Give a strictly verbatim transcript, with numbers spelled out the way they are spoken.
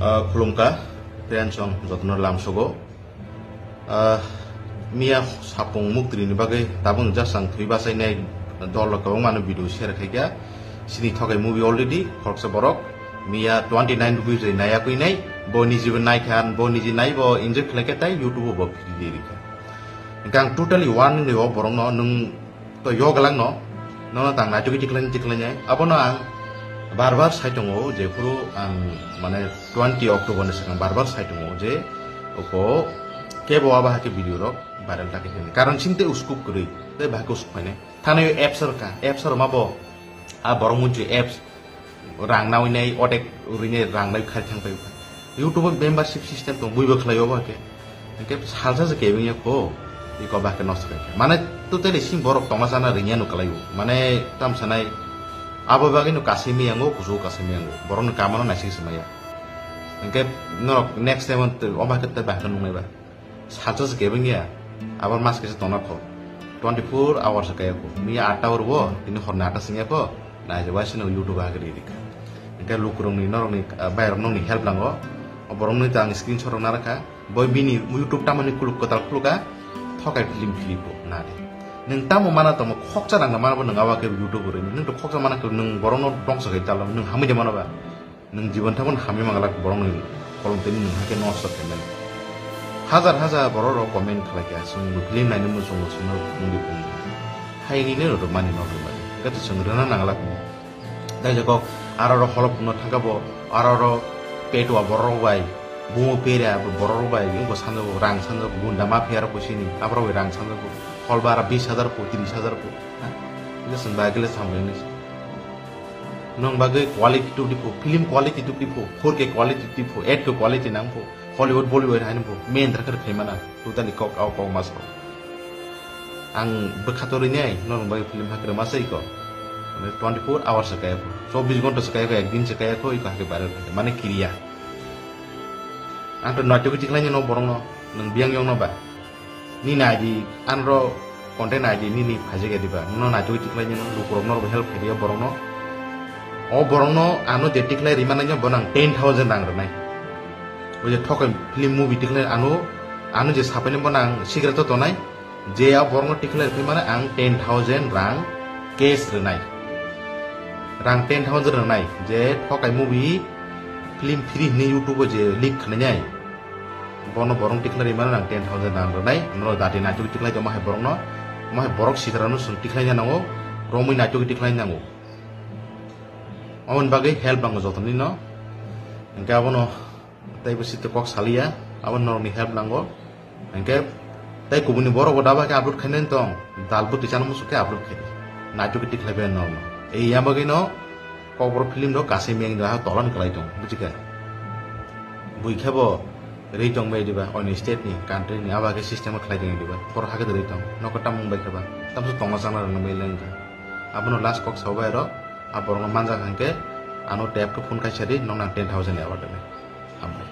Ah, khulumkha, friends song jotono lamsogo. Ah, miya sapung muktri ni bagwi tabung jasang thwi bachainai dol rok kwbangma no video share khaikha. Sini thokai movie already khoroksa borok miya twenty nine rupees ri naya kwinai, bo niji bo naikha, bo niji nai bo enjoy khlaikha tai YouTube bo phiri rikha. Hingkhe ang totally warning rio borokno, nwng to yo galak no, nono tang naitukwi tiklai tiklai nai. Abono ang bar bar sai tongo, jephuru ang mane twenty October ni swkang bar bar sai tongo je oko kebo abo hai khe video rok viral ta khe hwnwi. Karon sing tei uskup kwrwi, tei bahai khe uskup phainai. Thana yo apps rok ka, apps rok ma bo, a borok munchwi apps rang nawi nai, otek rinai rang nai khai thang pai. YouTube membership system tong buibo khlai obo ke. Hingke salsa se kebeng ya ko. Iko ba ke nosto ke. Mane totally sing borok tongma sana ringya no kalai o. Mane tam sanai abo bagwi no kasimi yango, kusu kasimi yango. Borok no kamano naising semaya. Hingke no next time on o ba ke te ba ke nungnai ba. Salsa se kebeng ya. Abar mas kesa tongna kho. Twenty four hours kaya ko. Miya atta oro bo, tini horni atta singya ko. Nai je waisino YouTube ha gri dikha. Hingke lukurokni norokni, ah, bairok nokni help nango. O borokni ta ang screenshot rok narakha. Boi bini YouTube tamoni kuluk kwtal khuluka. Thokai film philipo nade. Nwng tamo mana tamo khoksa rang mana bo nwng awa ke YouTube ri. Nwng to khoksa mana ke nwng borokno dongsa kai talo nwng hamui de mano ba. Nwng jibon tamo hamui manglak borokni kolom tini nwng hake nosto khaimani. Hajar hajar borok rok comment khlai kha, chwng bo film naini muchungo chwngno phunukdi phunukdi. Haini le rw mani nokni bagwi. Gato chwng rwna nanglak ni. Dai jagok aro ro holop no thangka bo, aro ro petwa borok bai, bumo pera borok bai, wngbo sanjabo rang sanjabo gunda mafia rok bo sini, aborok bai rang sanjabo, hol bara bis hajar po, tris hajar po. Ha? Ino chwng bagwi le samlai nai. Nong bagwi quality tu dipo, film quality tu dipo, four K quality dipo, eight K quality nangpo, Hollywood, Bollywood haino bo, main drakar khaimana, totally kok au kok maso. Ang bwkha to rinai, norok bai film hakre masai ko. Mane twenty four hours se kaya ko. Chobbish ghonta se kaya ko, ekdin se kaya ko, iko hakhe viral khaikha. Mane kiriya. Ang to naitugwi tikhlai no borok no, nwng biyang yong no ba. Ni nai di, anro content nai di, nini phaijak ya diba. No naitugwi tikhlai no, lukurok norok help khai diya borok no. O borok no ano je tikhlai rima nai no, bo nang ten thousand rang rwnai. O je thokai film movie tikhlai ano, ano je sapai no bo nang secret to tonai. Je a borokno tikhlai rwkhe mane ang ten thousand rang cash rwnai. Rang ten thousand rwnai. Je thokai movie film free hwnwi YouTube o je leak khwlainai. Bono borok tikhlai rwmani ang ten thousand rang rwnai. Norok dati naituk tikhlai tongma hai borokno. Omo hai borok sitarano chwng tikhlai nango. Romwi naituk tikhlai nango. Aboni bagwi help nango jotonino. Hingke abono tei bo site kok saliya, abo norokni help nango. Hingke tei kubuni borok bo daba khe upload khainani tong, dal bwtwi chana muchuk khe upload khaidi. Naituk khe tikhlai bai norokno. Ei ya bagwino kokborok film rok kasai meng da tolan kwlai tong, buji kha. Bui khe bo rwi tong bai diba, oini state ni, country ni, abo khe system khlai tong diba, por hakhe rwi tong, nokho tamung bai khe ba, tamso tongma chana rwna bai leng kha. Abono last kok sa bai rok, a borokno manjak hingke, ano tap khe phone kaisa di, nokna ten thousand award rwnai. Hambai.